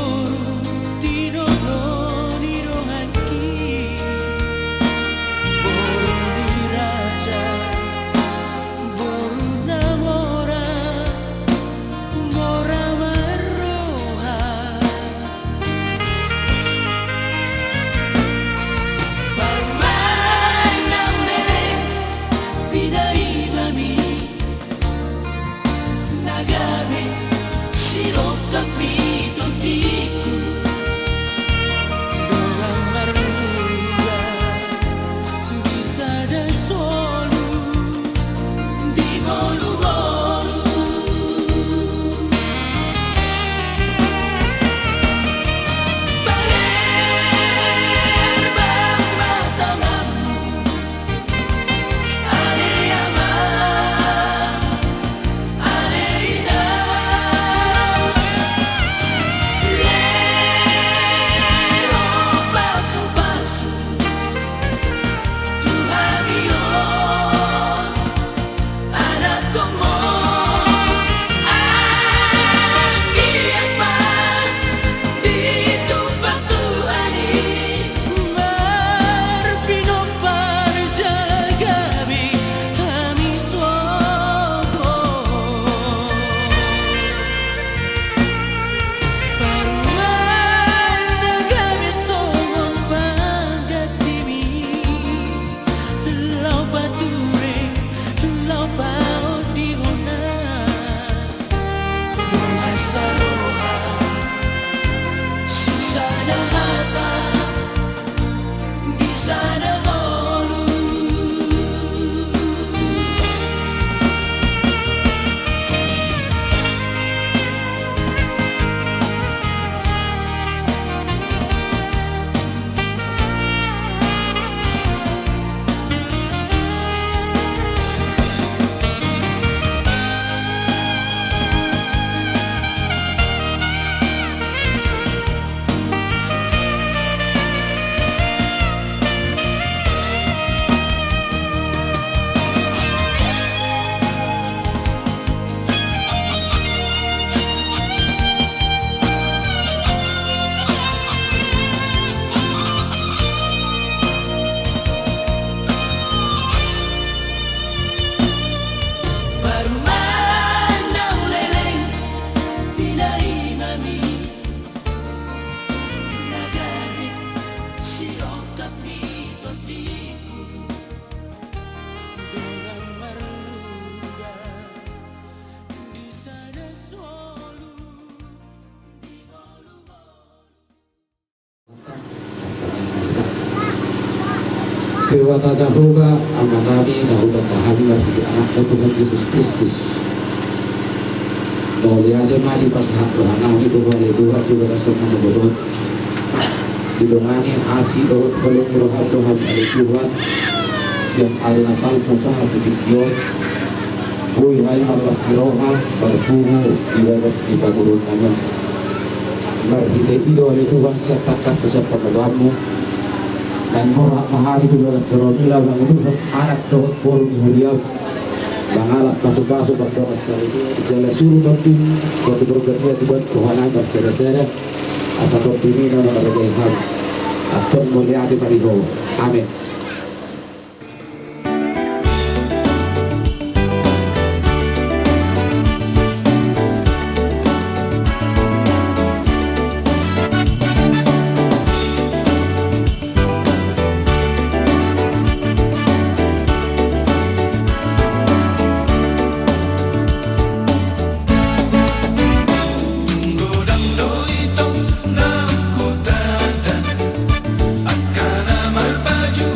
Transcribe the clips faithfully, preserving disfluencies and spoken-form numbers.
Boru tinodo ni rohangki, boru ni raja, boru na mora, mora marroha. Parumaen naung leleng, pinaimami na gabe sirongkap ni tondingku, dongan marmula di sada solu, di ngolu-ngolu. Baherbang ma tanganmu, ale amang, ale inang. Lehon pasu-pasu tu hami on, anakkonmu, anggiat ma ditumpang Tuhan i, marpinompar jala gabe hami songon parumaen na gabe songon panggantimi, laho pature, laho paondihon na. Dongan saroha, sisada hata, di sada ngolu. Parumaen naung leleng, pinaimami na gabe sirongkap ni tondingku, dongan marmula di sada solu. Debata Jahowa, Amanami na hubahen hami marhite Anakmu Tuhan Jesus Kristus. Mauliate ma dipasahat rohanami tu Ho ale Tuhan, di bagasan na manggohi. Didongani asi dohot holong ni roham do hami ale Tuhan, sian ari na salpu sahat tu tingki on. Boi hami marlas ni roha, marpungu di bagas ni pamoruonnami on. Marhite i do ale Tuhan, sian tangkas tu sian pangomoanmu, naeng murhat ma hami tu bagas joromi laho manguduhon anak dohot boru ni huriam, mangalap pasupasu pardongan saripeon, jala suru tondim, tondim purbadia, Tuhan, rohanami marsadasada, asa tondimi na mangarajai hami. Antong mauliate ma di Ho. Amen. Godang do ito naung hutanda, angka na marbaju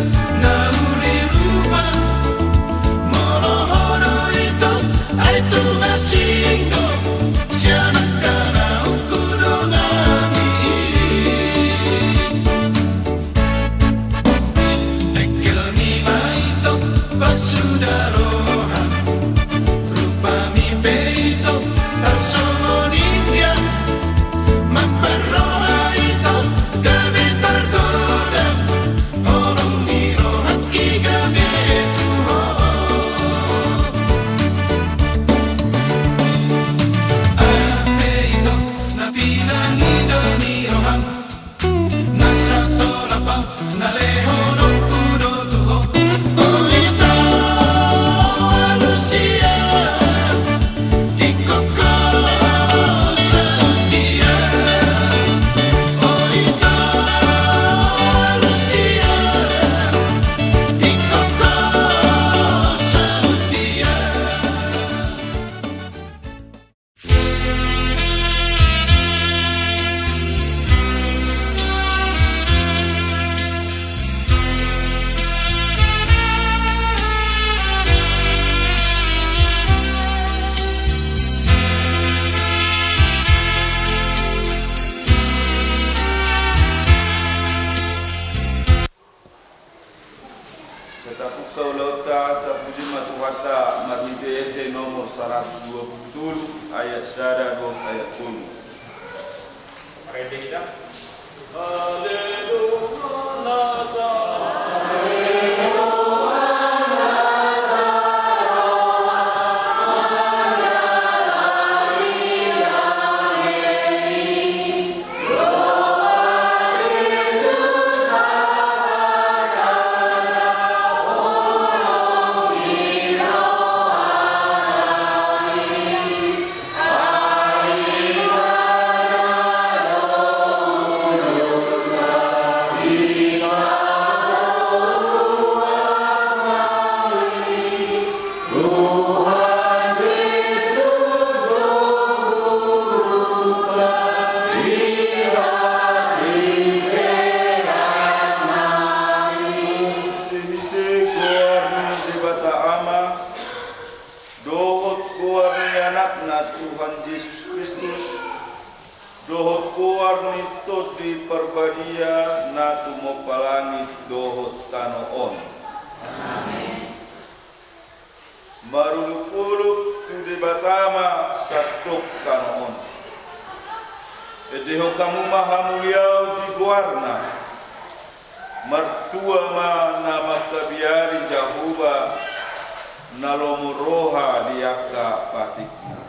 Ise goar ni Debata Ama, dohot goar ni Anakna Tuhan Jesus Kristus, dohot goar ni Tondi Parbadia na tumompa langit dohot tano on. Amen. Marolopolop tu Debata ma sandok tano on. Endehon hamu ma hamuliaon di goarna. Martua ma na mangkabiari Jahowa, na lomo roha di angka patikna.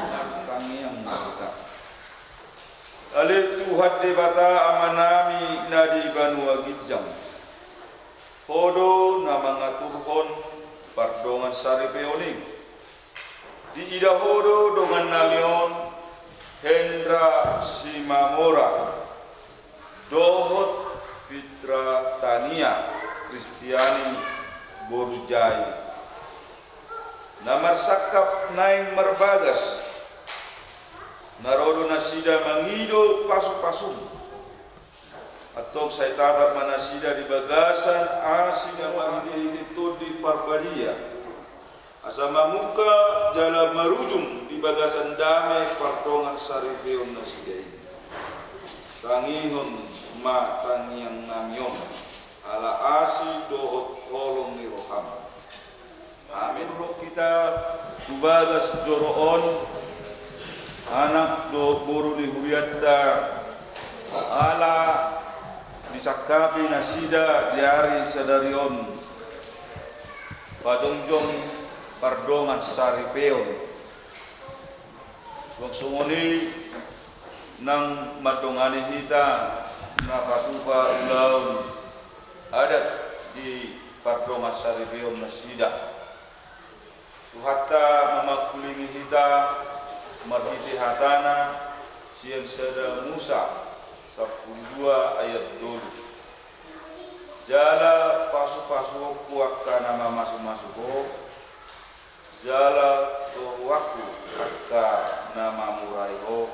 Martangiang ma hita. Ale Tuhan Debata Amanami na di banua ginjang, Ho do na mangaturhon pardongan saripeon i. Diida Ho do dongannami on, Hendra Simamora, dohot Fitra Tania Kristiani boru Jai, na marsangkap naeng marbagas, na ro do nasida mangido pasupasum. Antong sai tatar ma nasida di bagasan asi na marhitehite Tondi Parbadia, asa mamungka jala marujung di bagasan dame pardongan saripeon nasida i. Tangihon ma tangiangnami on, ala asi dohot holong ni roham. Amin. Turhon hita tu bagas joro on, anak dohot boru ni hurianta, ala disangkapi nasida di ari sadari on pajongjong pardongan saripeon. Suang songon i nang mandongani hita na patupa ulaon adat di pardongan saripeon nasida. Tuhanta mamangkulingi hita marhite hatana sian sada Musa sampulu dua ayat tolu. Jala pasupasuonku angka na mamasumasu Ho, jala toruanku angka na mamurai Ho,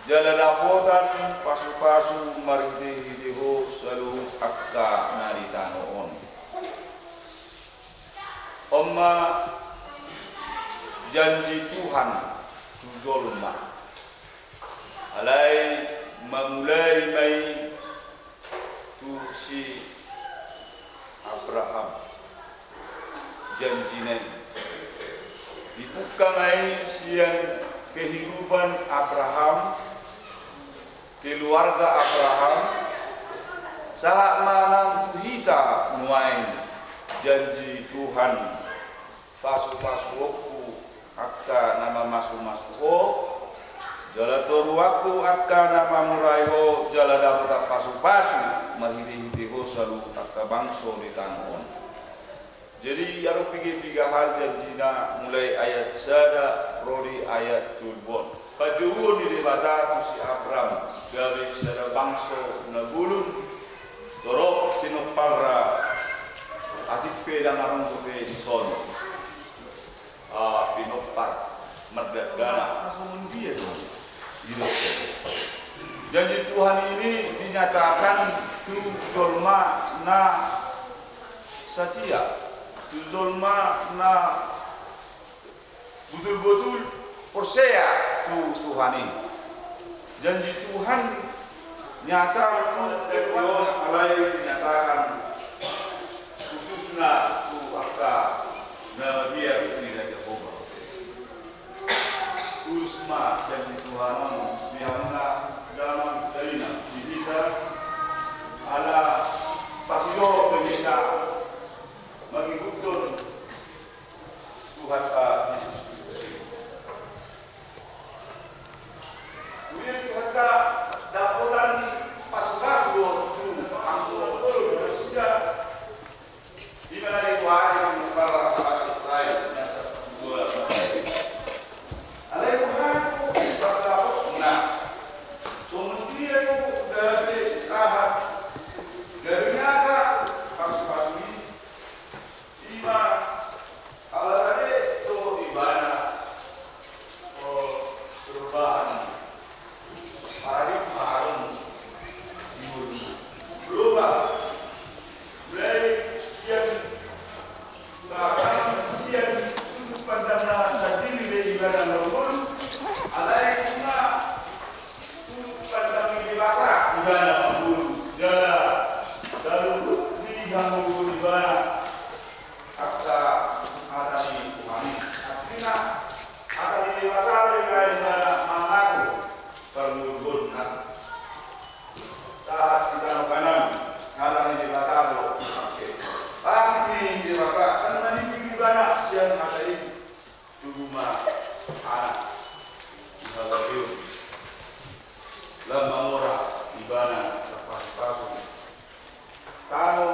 jala dapotan pasupasu marhitehite Ho saluhut angka na di tano on. On ma janji Tuhan tu jolma. Alai mamulai ma i tu si Abraham janjina i. Dipungka ma i sian kehidupan Abraham, keluarga Abraham, sahat ma nang tu hita nuaeng. Janji Tuhan, pasupasuonku angka na mamasumasu Ho, jala toruanku angka na mamurai Ho, jala dapotan pasupasu marhitehite Ho saluhut angka bangso di tano on. Jadi adong piga-piga hal janjina, mulai ayat sada ro di ayat tolu on. Panjouon ni Debata tu si Abram gabe sada bangso na bulung, torop pinomparna, atik pe ndang adong dope dison, ah, pinompar mardandanan. Songon dia do? Gitu. Janji Tuhan ini dinyatakan tu jolma na satia, tu jolma na botul-botul porsea tu Tuhan i. Janji Tuhan Nyata, alai dinyatakan khususna tu angka na mabiar di Raja Boba. Khusus ma sian ni Tuhan on di hamuna damang dainang di hita, ala pasidohot hita mangihuthon Tuhanta Jesus Kristus i. Mauliate Tuhanta, dapotan pasupasu do tu angka na tolu di nasida. Di mana di Tuhan yang kepala Israel, nasa dua. Alai Tuhan, kepala na. Songon dia tu gabe sahat, gabe nyata pasupasu i. Ima, ala rade do ibana, o, perubahan paradigma harum di ngolu. Berubah. Mulai sian, bahkan sian sudut pandangna sandiri do ibana marngolu, alai nunga sudut pandang ni Debata ibana marngolu. Jala, lalu di hangolu ibana. Hata, hata ni Tuhan i. Artina, hata ni Debata do i, ibana mangaku parngoluonna. Sahat di tano kanan, hata ni Debata do. Oke. Hata ni Debata, kan maningkil ibana sian hata i. Tubu ma anak. Di hagabeon. Lam mamora ibana tarpasupasu. Tano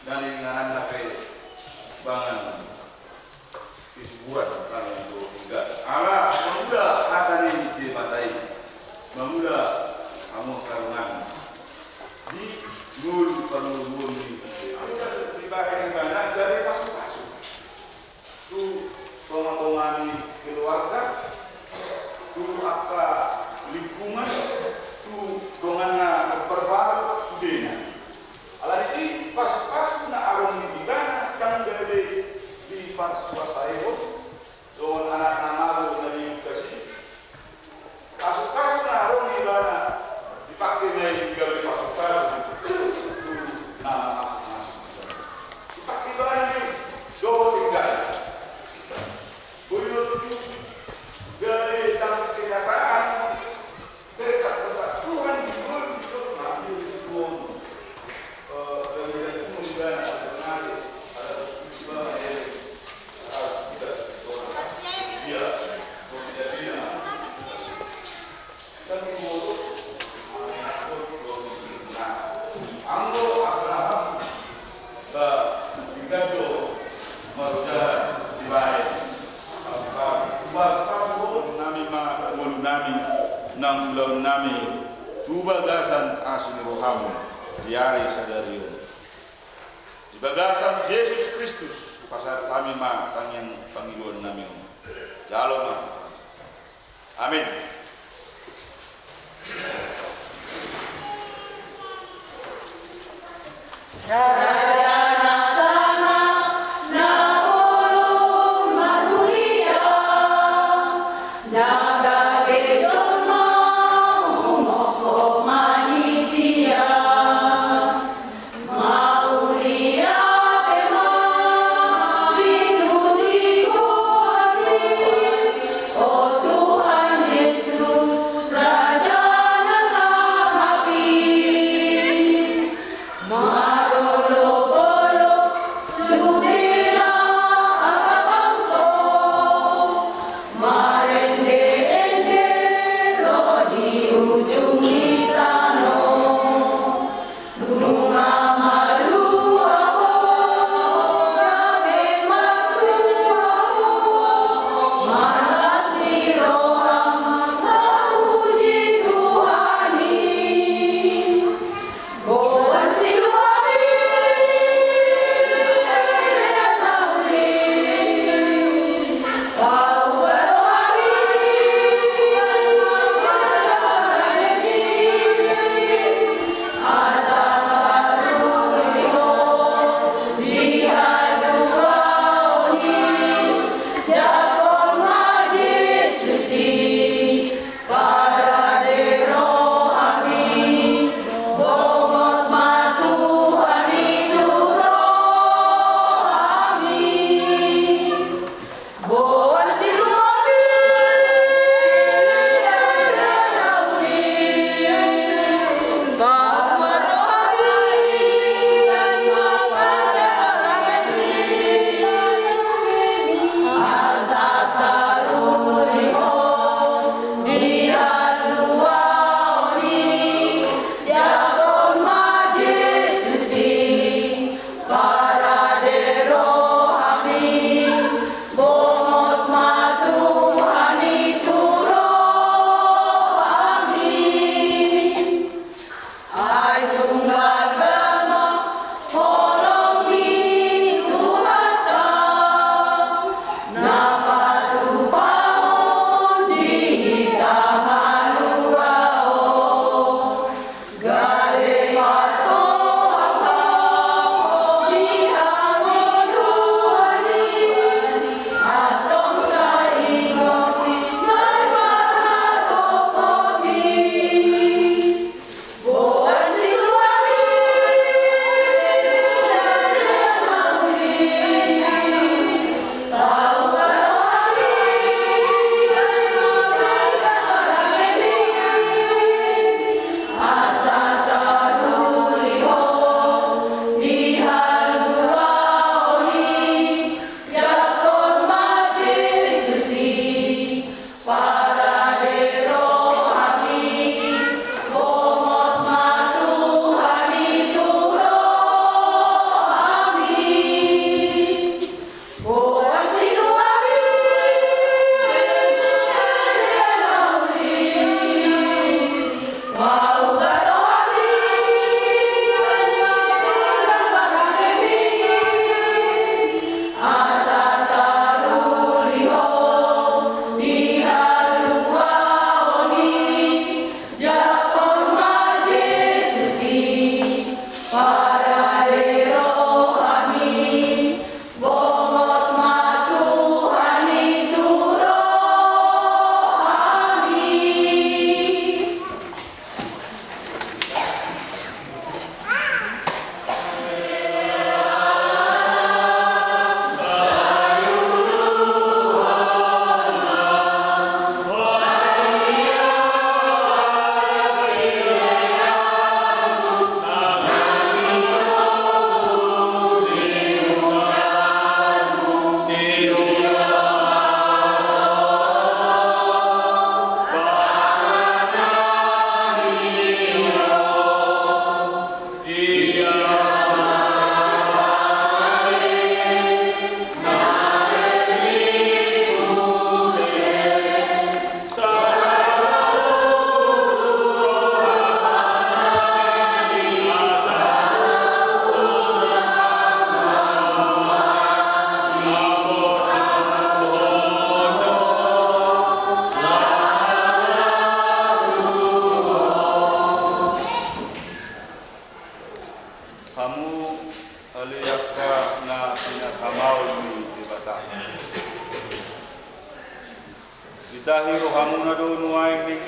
na nian pe mangan pisuburan, tano do tinggal. Ala mangula hata ni Debata i, mangula hamu angka dongan di ngolu parngoluon i. Dipakai ibana gabe pasupasu tu tongatonga ni keluarga, tu angka lingkungan, tu donganna parbaru sudena. Alani i pasupasu na adong di ibana ndang gabe dipasuasaihon songon anak na mago na di Lukas i. Pasupasu na adong di ibana dipake ma i gabe pasupasu tu na mangasupasu. Dipake ibana i dohot tinggal. Boi do tu gabe tanggung kenyataan. Anggo Abraham, ba, tinggal do marusaha dibaen. Tuba, tuba, tuba, nami ma, ngolu nami, nang ulaon nami, tu bagasan asi ni roham, di ari sadari on. Di bagasan Jesus Kristus, pasahat hami ma tangiang pangidoan nami on. Jalo ma. Amin.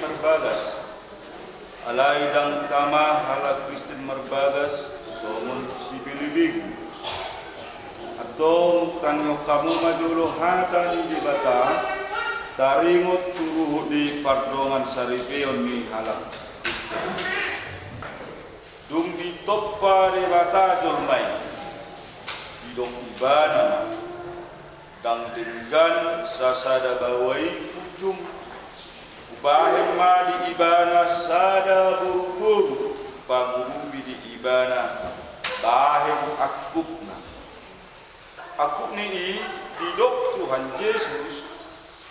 Marbagas. Alai ndang tama halak Kristen marbagas songon sipelebegu. Antong tangihon hamu ma jolo hata ni Debata, taringot tu ruhut ni pardongansaripeon ni halak Kristen. Dung ditompa Debata jolma i, didok Ibana ma, ndang denggan sasada baoa i punjung. Hubahen ma di ibana sada boruboru pangurupi di ibana bahen angkupna. Angkup ni i didok Tuhan Jesus,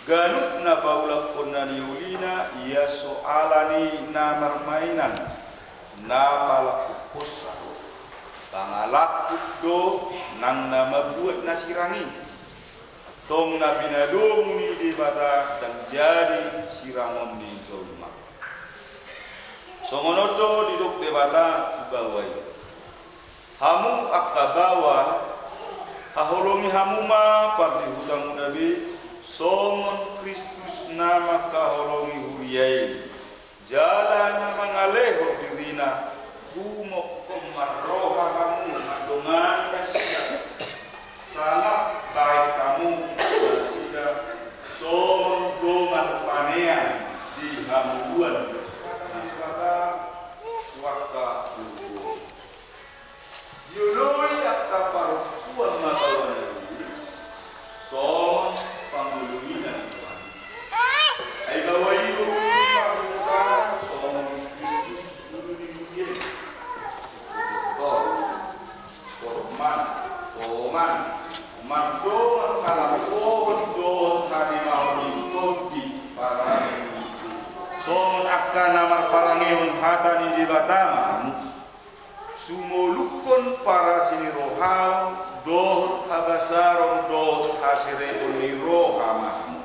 ganup na paulakkon na niulina ia so ala ni na marmainan, na palangkuphonsa do. Pangalangkup do nang na mambuat na sirang i. Antong na pinadomu ni Debata ndang jadi sirangon ni jolma. Songon on do didok Debata tu baoa i. Hamu angka baoa, haholongi hamu ma pardihutamuna be, songon Kristus na mangkaholongi huria i. Jala na mangalehon dirina, humongkon marroha hamu mandongani nasida. Sangap bahen hamu nasida songon dongan panean di hangoluan ni Debata tu angka boruboru. Dioloi angka parompuan ma baoa i songon pangoloina ni Tuhan. Ai baoa i do ulu ni pardomuan songon Kristus ulu ni huria i. Doktor, forman, toman, mandongan halak pohon dohot harimahon ni tondi parange. Songon angka na marparangehon hata ni Debata ma hamu. Sumolukkon parasi ni roham dohot habasaron dohot haserepon ni roha ma hamu.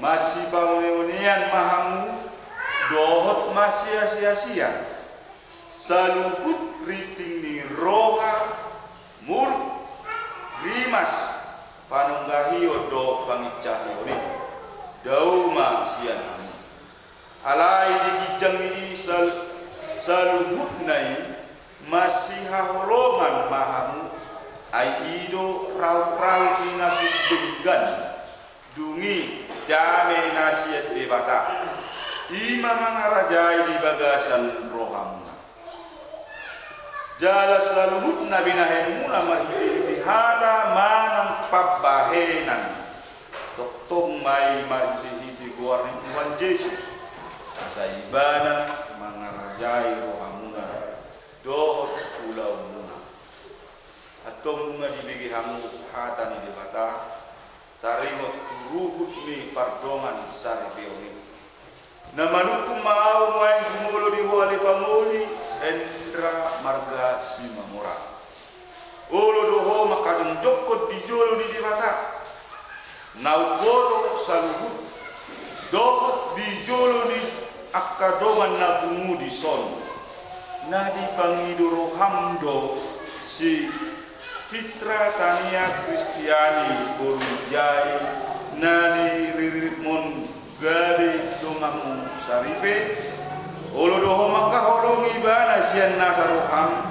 Masipaoneonean ma hamu dohot masiasiasian. Saluhut rinting ni roha, muruk, rimas, panonggahion dohot pangincahion i, dao ma sian hamu. Alai di ginjang ni i sal-, saluhutna i masihaholongan ma hamu, ai i do raut-raut ni na sundenggan. Dung i dame na sian Debata, i ma mangarajai di bagasan rohamuna. Jala saluhut na binahenmuna marhitehite hata manang pambahenan, tongtong ma i marhitehite goar ni Tuhan Jesus, asa Ibana mangarajai rohamuna dohot ulaonmuna. Antong nunga dibege hamu hata ni Debata, taringot tu ruhut ni pardongansaripeon i. Na manungkun ma ahu nuaeng jumolo di ho ale pangoli, Hendra marga Simamora. Olo do ho mangkajongjonghon di jolo ni Debata, na umboto saluhut, dohot di jolo ni angka dongan na pungu dison. Na dipangido roham do si Fitra Tania Kristiani boru Ijai na niriritmon gabe donganmu saripe. Olo do ho mangkaholongi ibana sian nasa roham,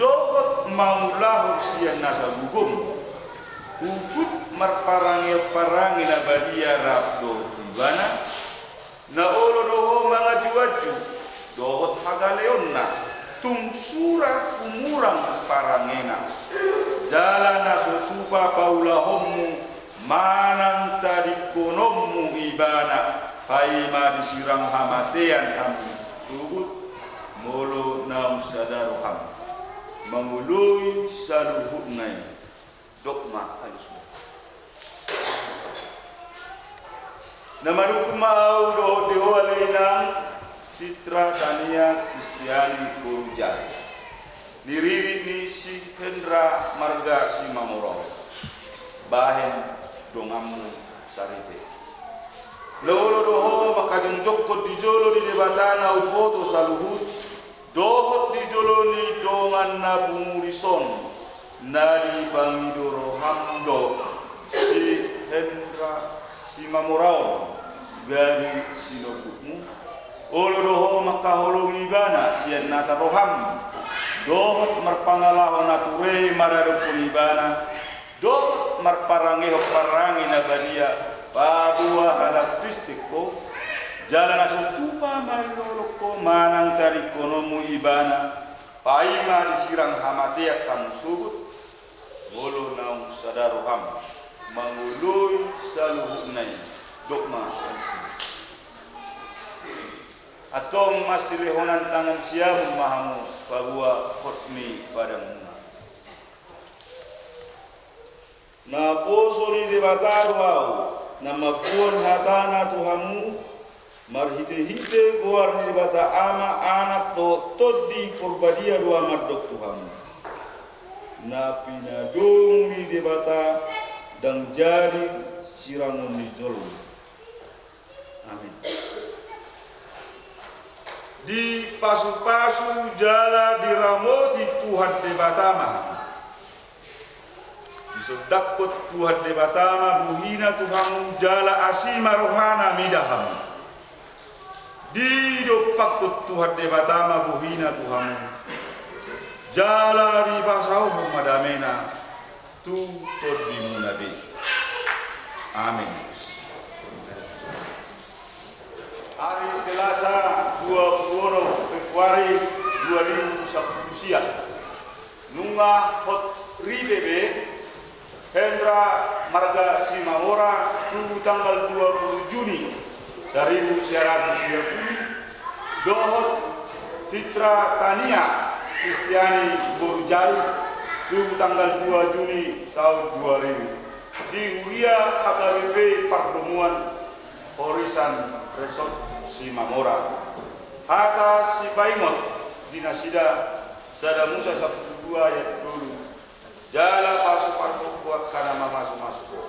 dohot mangulahon sian nasa gogom. Huhut marparange parange na badia rap dohot ibana. Na olo do ho manganjuanju dohot hagaleonna, tung sura humurang parangena. Jala na so tupa paulahonmu manang tadingkononmu ibana, paima disirang hamatean hamu sogot, molo naung sada roham mangoloi saluhutna i. Dok ma alusmu. Na manungkun ma ahu dohot di ho ale inang, Fitra Tania Kristiani boru Ijai, niririt ni si Hendra marga Simamora, bahen donganmu saripe. Na olo do ho mangkajongjonghon di jolo ni Debata na umboto saluhut, dohot di jolo ni dongan na pungu dison, na dipangido roham do si Hendra Simamora on, Jadi sinondukmu, olo do ho mangkaholongi ibana sian nasa roham, dohot marpangalaho na ture maradophon ibana, dohot marparangehon parange na badia, paboa halak Kristen ho, jala na so tupa mangoloi ho manang tadingkononmu ibana, paima disirang hamatean hamu sogot, molo naung sada roham mangoloi saluhutna i. Dok ma. Antong masilehonan tangan siamun ma hamu paboa hot ni padangmuna. Naposo ni Debata do ahu, na mamboan hatana tu hamu, marhitehite goar ni Debata Ama, Anak dohot Tondi Porbadia do ahu mandok tu hamu. Na pinadomu ni Debata ndang jadi sirangon ni jolma. Amin. Dipasupasu jala diramoti Tuhan Debata ma hamu. Disondangkon Tuhan Debata ma bohina tu hamu jala asi ma rohana mida hamu. Didompakkon Tuhan Debata ma bohina tu hamu jala dipasaorhon ma damena tu tondimuna be. Amin. Ari Selasa dua puluh onom Februari dua ribu sampulu sia. Nunga hot ripe be Hendra marga Simamora tu tanggal dua puluh Juni saribu sia ratus sia pulu, dohot Fitra Tania Kristiani Borujai tu tanggal dua Juni taon dua ribu di huria H K B P Pardomuan Horisan Resort Simamora. Hata sipaingot di nasida sada Musa sampulu dua ayat tolu. Jala pasupasu ho angka na mamasumasu ho.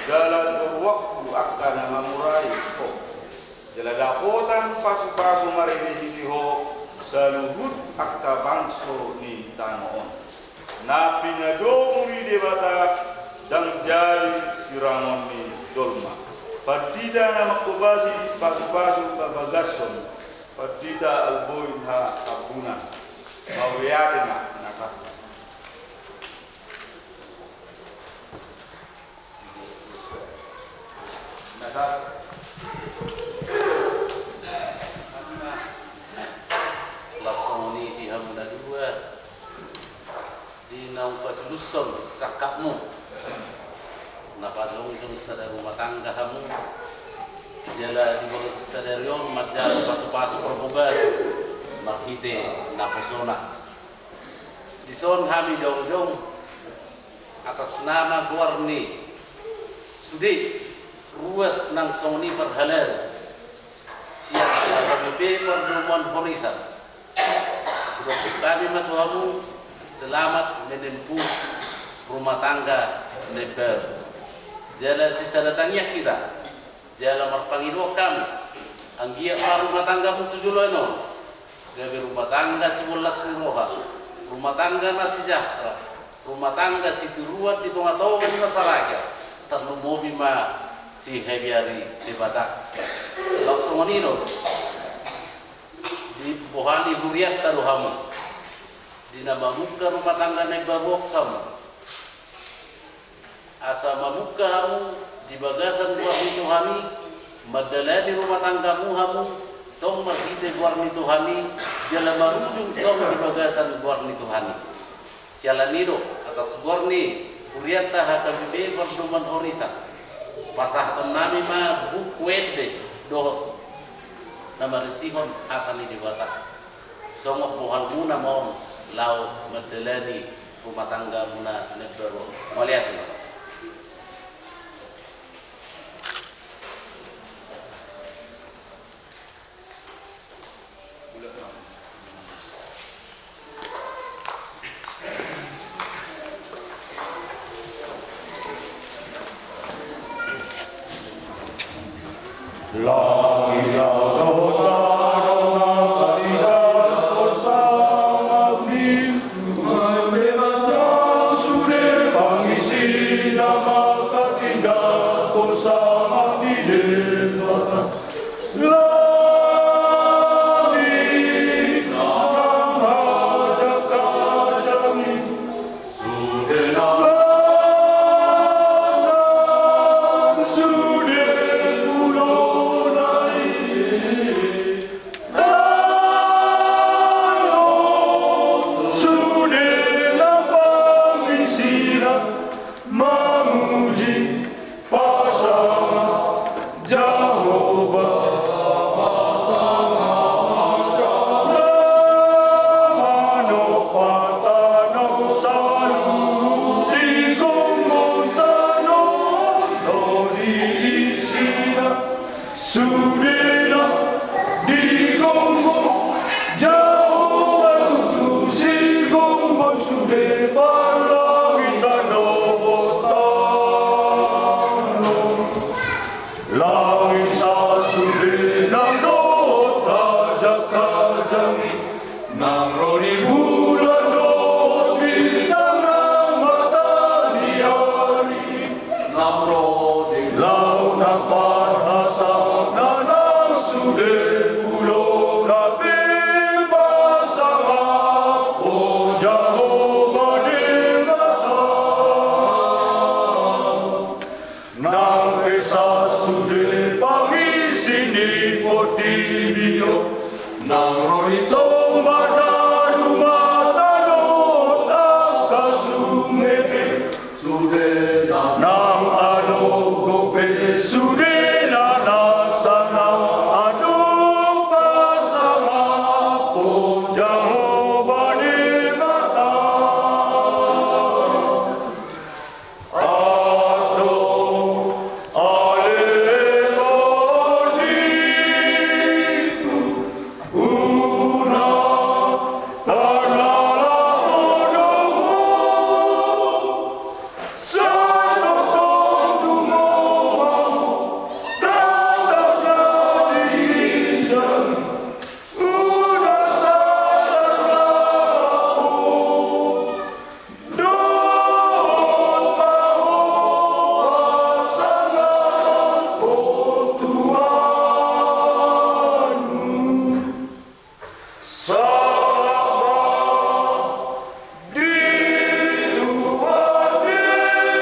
Jala toruonhu angka na mamurai ho. Jala dapotan pasupasu marhitehite ho saluhut angka bangso ni tano on. Na pinadomu ni Debata ndang jadi sirangon ni jolma. Pandita na manghobasi pasupasu pabagashon pandita alboin hahambunan. Mauliate ma na satu. Laos songon i di hamu na dua, di naung patulushon sangkapmu, na pajongjong sada rumah tangga hamu, jala di bagasan sadari on manjalo pasupasu parhobasan marhite naposona. Dison hami jongjong atas nama goar ni sude ruas nang songon i parhalado sian H K B P Pardomuan Horisan. Hudokkon hami ma tu hamu selamat menempuh rumah tangga na imbaru. Jala sisada tangiang hita. Jala marpangidoan hami, anggiat ma rumah tanggamu tu joloan on gabe rumah tangga sibolas ni roha, rumah tangga na sejahtera, rumah tangga sitiruon di tongatonga ni masyarakat, tarlumobi ma sihabiari Debata. Laos songon i do, dibohali hurianta do hamu di na mamungka rumah tangga na imbaru on hamu. Asa mamungka hamu di bagasan goar ni Tuhan i, mandalani rumah tanggamu hamu tong marhite goar ni Tuhan i, jala marujung tong di bagasan goar ni Tuhan i. Siala ni i do atas goar ni hurianta H K B P Pardomuan Horisan, pasahaton nami ma buku ende dohot na marisihon hata ni Debata. Songon bohalmuna ma on laho mandalani rumah tanggamuna na imbaru on. Mauliate ma. Nang ro ni bulan dohot bintang nang mata ni ari, nang ro di laut nang parhasap na nang sude pulo na pe pasangaphon Jahowa Debata. Nang pe sasude pangisi ni portibi on, nang ro ni tombak na dumata dohot angka sunge pe, sudena nang alogo pe, sudena nasa na adong pasangaphon Jahowa Debata. Adong ale on ni tuhuna, tarlala do ho, sai tongtong dungohon tatap na di ginjang, unang sada na ho. Dohot ma ho pasangaphon Tuhanmu. Sahat ma di Tuhan Debata.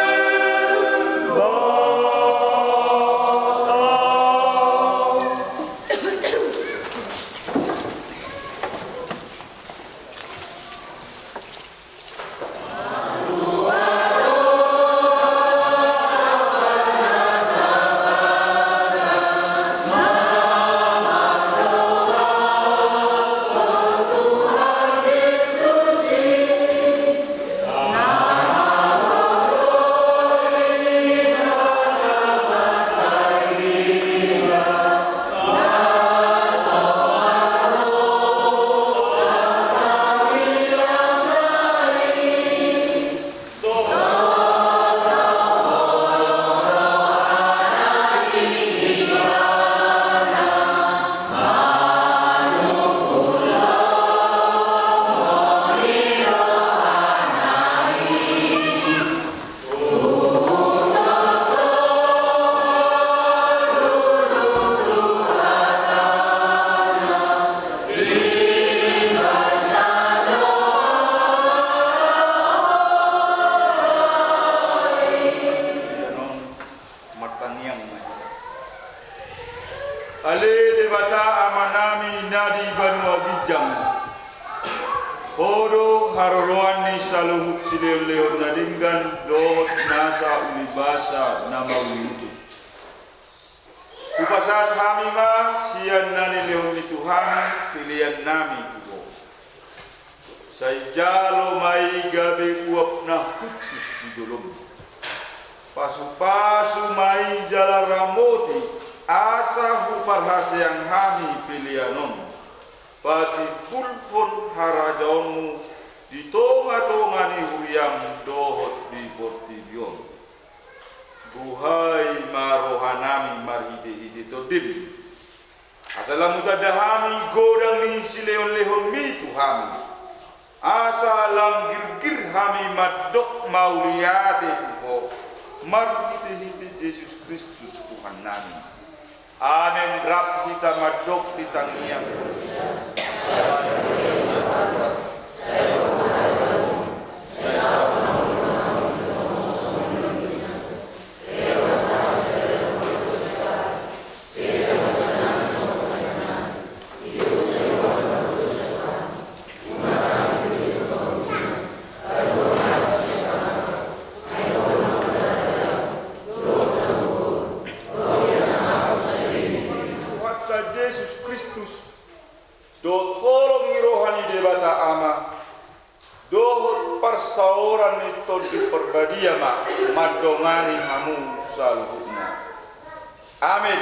Martangiang ma hita. Ale Debata Amanami na di banua ginjang, Ho do haroroan ni saluhut silehonlehon na denggan dohot nasa ulibasa na mauliutus. Hupasahat hami ma sian na nilehonmi tu hami peleannami tu Ho. Sai jalo ma i gabe uap na hushus di jolom. Pasupasu ma i jala ramoti asa huparhaseang hami pelean on, patimbulhon harajaonmu di tongatonga ni huriam dohot di portibi on. Buhai ma rohanami marhitehite Tondim, asa lam hutanda hami godang ni silehonlehonmi tu hami, asa lam girgir hami mandok mauliate tu Ho, marhitehite Jesus Kristus Tuhannami. Amen. Rap hita mandok di tangiang. Tuhanta Jesus Kristus, dohot holong ni roha ni Debata Ama, dohot parsaoran ni Tondi Parbadia ma mandongani hamu saluhutna. Amen.